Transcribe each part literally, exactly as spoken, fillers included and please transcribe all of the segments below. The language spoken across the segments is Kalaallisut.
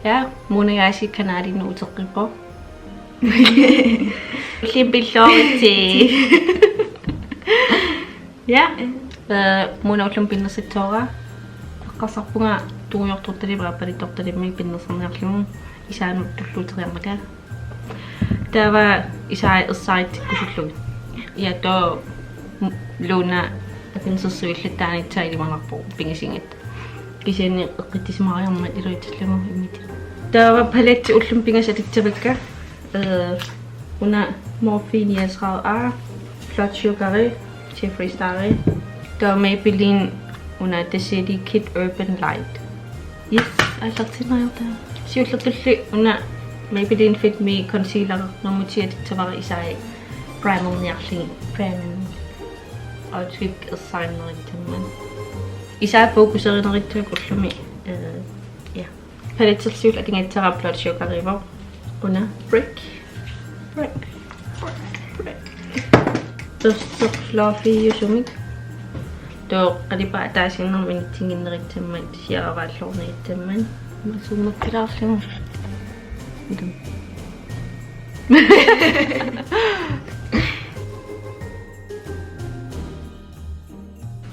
Ja, Mona Gashi kanalini uteqqippoq. Limpilluaritsi. Ja. Eh, Mona ullumi pinnersitsooraa. Eqqarsarpunga tungujortortalimmik aappaluttortalimmik pinnersarniarlugu isaanut tulluuteriarmata. Taava isai ersaritsikkusullugit. Ja, taava Luna akinsersuillattaanitsaa ilimanarpoq pingasunik. Kisianni eqqissisimariarmat iluatsillugu immitit. Taava paletti ullumi pingasut atussavakka. Eh, una Morphe niogtredive A, Blood Sugar, Jeffree Star. Taava Maybelline una The City Kid Urban Light. Yes, aallartinniarta. Siullertulli una Maybelline Fit Me Concealer nummer ti atussavara isai primerniarlugu. Primer. Outfit ersarinnerussummat. Isai fokuserinerussavakka ullumi. Eh, ja. Palettersiullu atugassara Blood Sugar-iuvoq. Una Brick. Brick. Brick. Børsti fluffyusumik. Taava qalipaataa ataasiinnarmik inissinnerussummat siaravaalluarniussummat. Masummat pilaarlugu.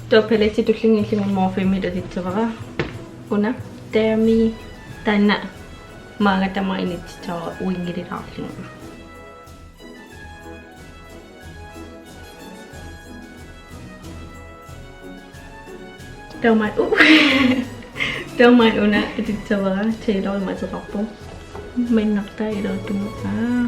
Taava paletti tullinnguullugu Morphemilu atussavara. Una Demi, taanna maanga tamaat inississavara Wingililaarlugu. Taava maanna, uh. Taava maanna una atussavara Taylor imateqarpoq. Mannartaa iluatungaa.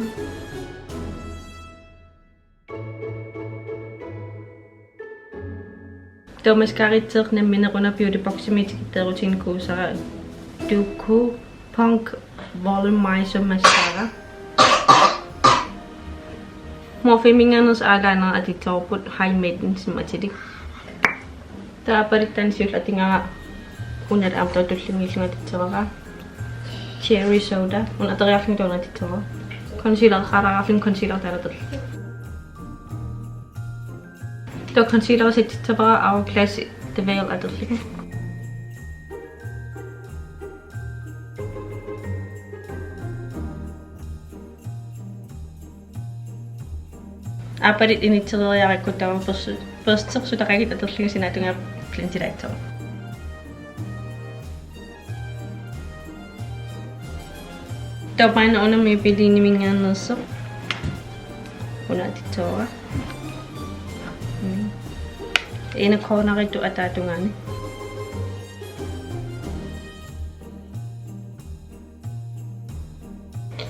Taava mascaratseq nammineq una Beauty Boximi tikitteerutinikuusara Duku Punk Volumizer Mascara. Morpheminngaanneersoq eyeliner atussavara High Maiden-imik atulik. Taava palettini siulleq atugara una aamma taava tullinnguullugu atussavara Cherry Soda. Una atoriarlugu taanna atussavara. Concealer qaalaarlugu concealer taanna atorlugu. Taava concealer setissavara Hourglass The Veil atorlugu. Aappaluttoq inissereeriarakku taava børsti, børsti sutaqagit atorlugu sinaatungaa blendilaassaaq. Taava maanna una Maybellineminngaanneersoq. Una atussavara. Mm. Inner corneritut ataatungaani.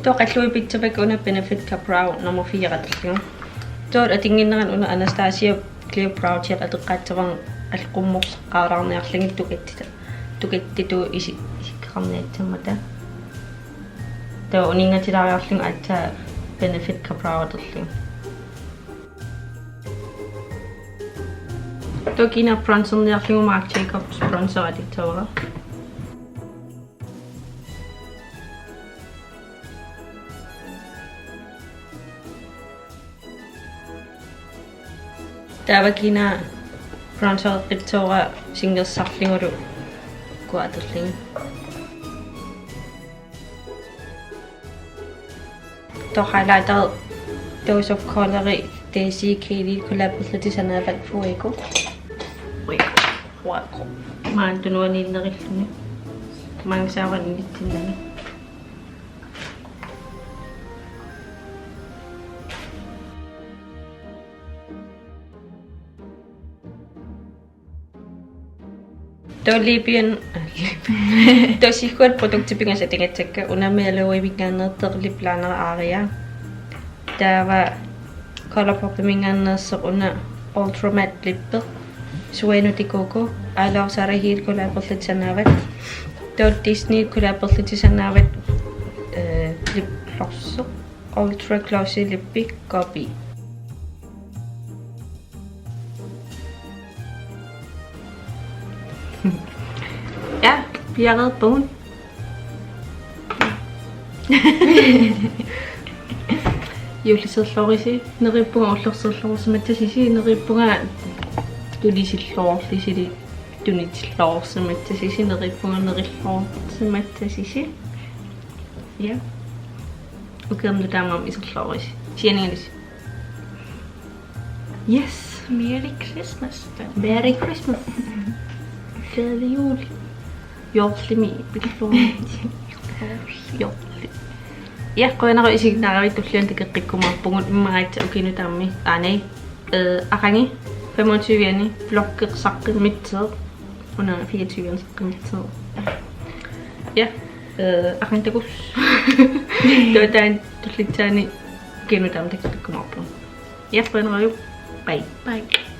Taava qalluippissavakka una Benefit Ka Brow nummer fire atorlugu. Taava atunnginnerani una Anastasia Clear Brow Gel atoqqaassavarput alqummorsaqqaalaarniarlugit tukattita. Tukattitut isi-, isikkoqarniassammata. Taava uninngatilaariarlugu aatsaat Benefit Ka Brow atorlugu. Taava kiinaa bronzerniarlugu Marc Jacobs bronzer atussavara. Taava kiinaa bronzereqqissuara singersarlugulu ukua atorlugu. Taava highlighter Dose of Colors Desi Katy collaborationa Fuego. Fuego. Fuego. Maani tunuaniinnerilluni. Maanga saavani inissinnani. Taava lipian, taava siikkuat produktit pingasut atugassakka, una Miele Oiminngaanneersoq lip liner Aria. Taava ColourPopiminngaanneersoq una Ultra Matte Lippi. Sueño de Coco, I Love Sara Hill collaborationa. Taava Disney collaborationa, eh, lip gloss. Ultra Glossy Lippi Copy. Ja, vi er reddet bogen. Juuliserlorisi, neriuppunga ullorserlorsimassasisi, neriuppunga tunisilloorlusi, tunisilloorsimassasisi, neriuppunga nerilloorsimassasisi. Ja. Ukiorlu taamaammat iserluarisi. Sianigalusi. Yes. Merry Christmas. Merry Christmas. Glædelig jul. Juullimi pilluarnit. Juulli. Ja, qujanaq isiginnaaravit, tulliani takoqqikkumaarpugut, immaqa aatsaat ukiup nutaarmi. Aa, nej. Øh, aqagu femogtyve-ani vloggi saqqummiussaaq. Una fireogtyve-ani saqqummiussaaq. Ja, øh, aqagu takuss'. Taava taanna tullissaani ukiup nutaarmi takoqqikkumaarpugut. Ja, qujanarujuu. Bye. Bye.